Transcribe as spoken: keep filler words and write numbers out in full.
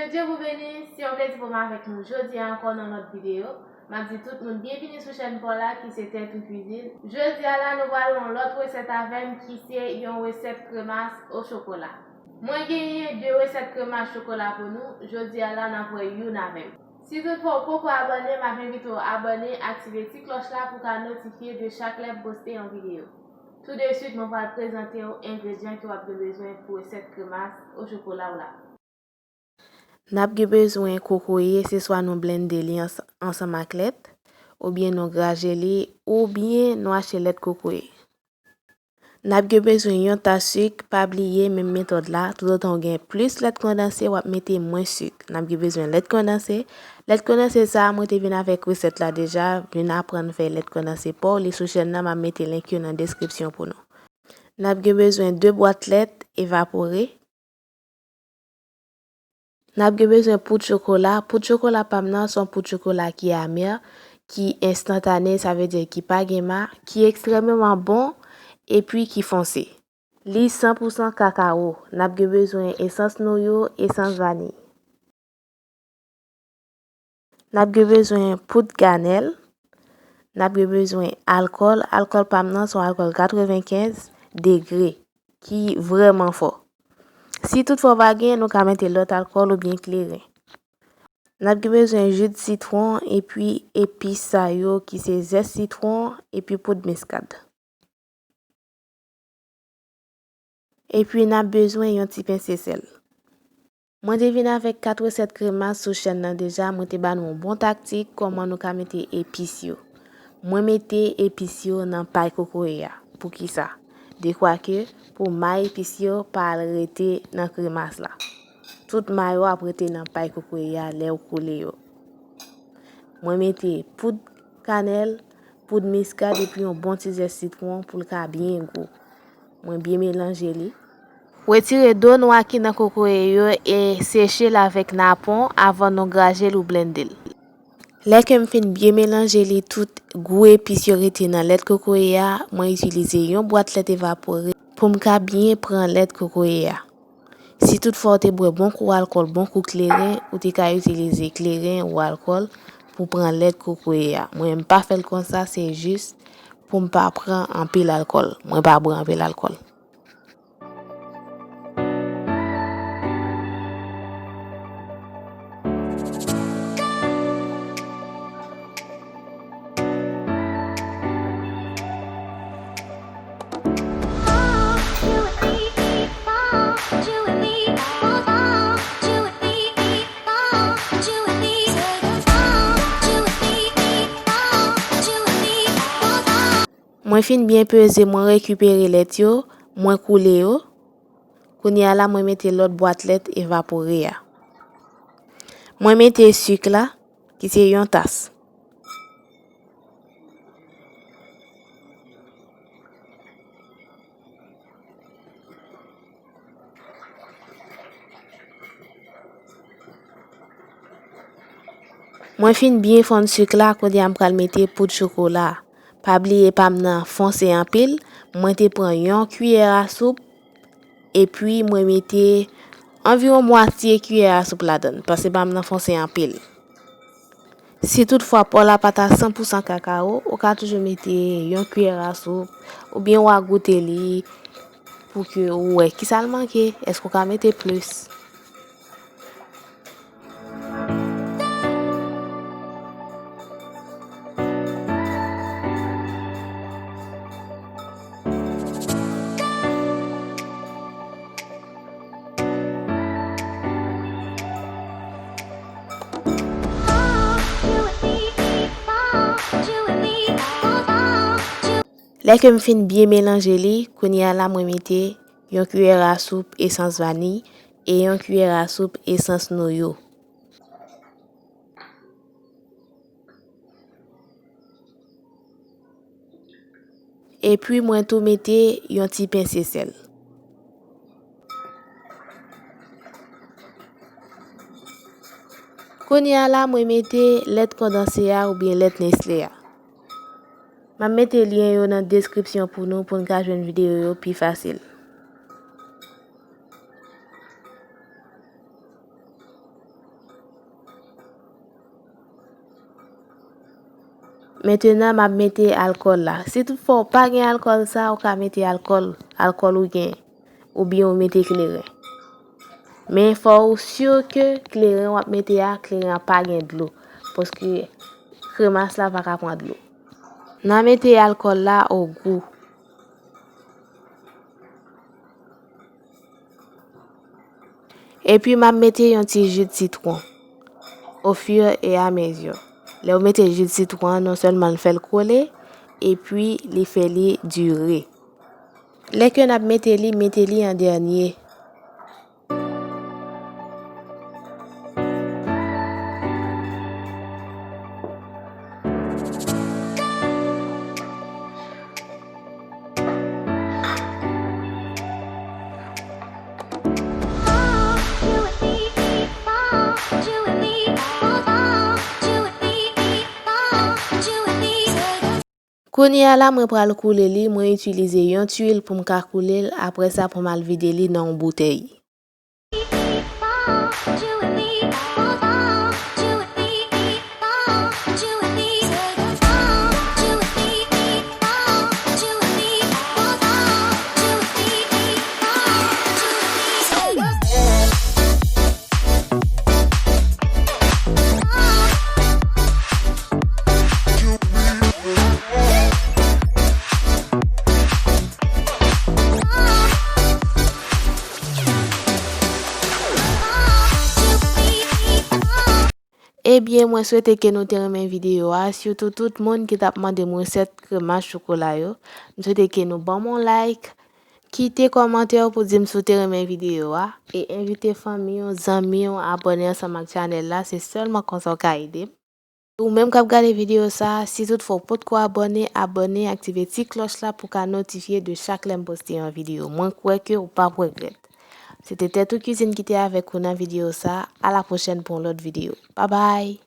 Dye pou beni, se yon plezi pou m avèk nou jodi a ankò nan lòt videyo. M ap di tout moun byenvini sou chèn pa w la ki se Tèt ou Kwizin. Jodi a la, nou pral yon lòt resèt avè m ki se yon resèt kremas o chokola. Mwen genyen de resèt kremas chokola pou nou. Jodi a la, n ap wè youn avè m. Si toutfwa w poko abòne, m ap envite w abòne, aktive ti klòch la pou w ka notifye de chak lè m poste yon videyo. Tou de swit, mwen pral prezante w engredyan ke w ap gen bezwen pou resèt kremas o chokola w la. N ap gen bezwen kokoye, se swa nou blende li ans-, ansanm ak lèt, oubyen nou graje li, oubyen nou achte lèt kokoye. N ap gen bezwen yon tas sik, pa bliye menm metòd la, toutotan w gen plis lèt kondanse, w ap mete mwens sik. N ap gen bezwen lèt kondanse. Lèt kondanse sa a, mwen te vin avèk resèt la deja, vin aprann fè lèt kondanse pa w, li sou chèn nan, m ap mete link yo nan deskripsyon pou nou. N ap gen bezwen de bwat lèt evapore. N ap gen bezwen poud chokola. Poud chokola pa m nan se yon poud chokola ki amè, ki enstantane, sa vle di ki pa gen ma, ki ekstrèmeman bon, epi ki fonse. Li san pou san kakawo. N ap gen bezwen esans noyo, esans vaniy. N ap gen bezwen poud kanèl. N ap gen bezwen alkòl. Alkòl pa m nan se yon alkòl katrevenkenz degre, ki vrèman fò. Si toutfwa w pa gen, nou ka mete lòt alkòl oubyen kleren. N ap gen bezwen ji d sitwon epi epis sa yo ki se zès sitwon epi poud miskad. Epi n ap bezwen yon ti pense sèl. Mwen te vin avèk kat resèt kremas sou chèn nan deja, mwen te ba nou yon bon taktik kòman nou ka mete epis yo. Mwen mete epis yo nan pay kokoye a. Poukisa? Dekwa ke pou may epis yo pa al rete nan kremas la. Tout may yo ap rete nan pay kokoye a lè w koule yo. Mwen mete poud kanèl, poud miskad epi yon bon ti zès sitwon pou l ka byen gou. Mwen byen melanje li. Retire do nwa ki nan kokoye yo e seche l avèk napon avan nou graje l ou blende l. Lè ke m fin byen melanje li, tout gou epis yo rete nan lèt kokoye a, mwen itilize yon bwat lèt evapore pou m ka byen pran lèt kokoye a. Si toutfwa w te bwè bon kou alkòl, bon kou kleren, ou te ka itilize kleren ou alkòl pou pran lèt kokoye a. Mwen, m pa fè l konsa, se jis pou m pa pran anpil alkòl. Mwen pa bwè anpil alkòl. Mwen fin byen peze, mwen rekipere lèt yo, mwen koule yo. Kounye a la, mwen mete lòt bwat lèt evapore a. Mwen mete sik la, ki se yon tas. Mwen fin byen fonn sik la, kounye a m pral mete poud chokola. Pa bliye pa m nan fonse anpil, mwen te pran yon kiyè a soup, epi mwen mete anviwon mwatye kiyè a soup ladann, paske pa m nan fonse anpil. Si toutfwa pa w la pa ta san pou san kakawo, ou ka toujou mete yon kiyè a soup, oubyen w a goute li pou ke ou wè kisa l manke, èske w ka mete plis. Lè ke m fin byen melanje li, kounye a la mwen mete yon kiyè a soup esans vaniy e yon kiyè a soup esans noyo. Epi mwen tou mete yon ti pense sèl. Kounye a la, mwen mete lèt kondanse a oubyen lèt Nestlé a. M ap mete lyen yo nan deskripsyon pou nou, pou n ka jwenn videyo yo pi fasil. Mentenan, m ap mete alkòl la. Si toutfwa w pa gen alkòl sa, ou ka mete alkòl, alkòl ou gen, oubyen ou mete kleren. Men fò ou si ke kleren w ap mete a, kleren an pa gen dlo, paske kremas la pa ka pran dlo. N a mete alkòl la o gou. Epi m ap mete yon ti ji d sitwon, au fur et à mesure. Lè w mete ji d sitwon an, non sèlman l fè l kole, epi li fè li dire. Lè ke n ap mete li, mete li an dènye. Kounye a la, mwen pral koule li, mwen itilize yon twil pou m ka koule l, apre sa pou m al vide li nan yon boutèy. Ebyen, mwen swete ke nou te renmen videyo a, sitou tout moun ki t ap mande m resèt kremas chokola yo. M swete ke nou ban m yon like, kite kòmantè w pou di m si w te renmen videyo a, e envite fanmi w, zanmi w, abòne ansanm ak chanèl la, se sèlman konsa w ka ede m. Ou menm k ap gade videyo sa, si toutfwa w potko abòne, abòne, aktive ti klòch la pou w ka notifye de chak lè m poste yon videyo. Mwen kwè ke w p ap regrèt. Se te Tèt ou Kwizin ki te avèk ou nan videyo sa. A la pwochèn pou yon lòt videyo. Babay!